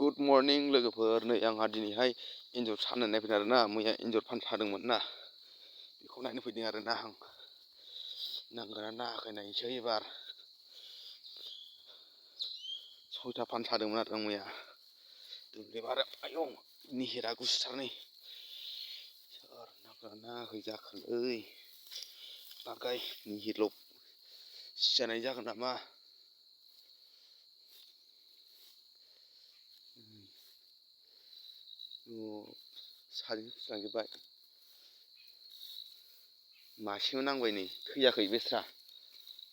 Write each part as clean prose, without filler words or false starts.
Good morning लोगोफोर। नै आंहा दिनैहाय एन्जर सानो नायफैदों आरोना। मैया एन्जर फान सादोंमोन ना, बेखौ नायनो फैदों आरोना आं। नांगोना नाङाखै नायनोसै एबार। 6था फान सादोंमोन आरो आं मैया दुब्लि बारियाव। आयौ निहिरा गुसुथार नै। सोर नांगोना नाङाखै जाखोलै बागाय, निहिरल' सिजानाय जागोन नामा? सारिजों फुस्लांजोब्बाय। मासेबो नांबाय नै, थैयाखै बेस्रा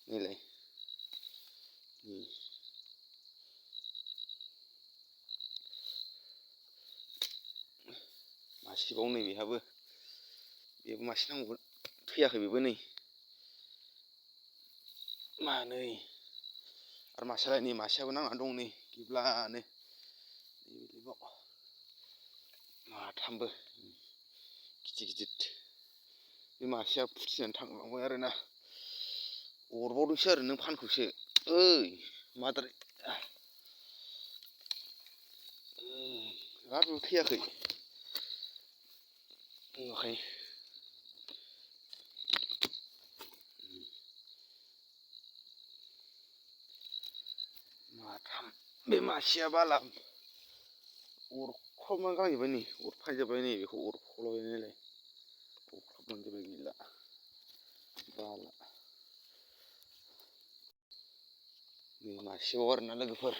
नायलाय। मासेबाव नै बेहाबो मासे नांबावगोन, थैयाखै बेबो नै मानै। आरो मासेयालाय नै मासेयाबो नांनानै दं नै गिब्लानो नैबेबाव माथामबो गिदिर गिदिर। बे मासेया फुथिनानै थांलांबाय आरोना। अरबावदोंसो आरो नों फानखौसो। ओइ माद्राय हाब बेबो थैयाखै नुवाखै। माथाम। बे मासेया बाला अरख्रबनानै गालांजोब्बाय नै, अरफायजोब्बाय नै बेखौ अरख्रबलाबाय नायलाय, अरख्रबलांजोब्बाय गैला बाला। नै मासेबाव आरोना लोगोफोर।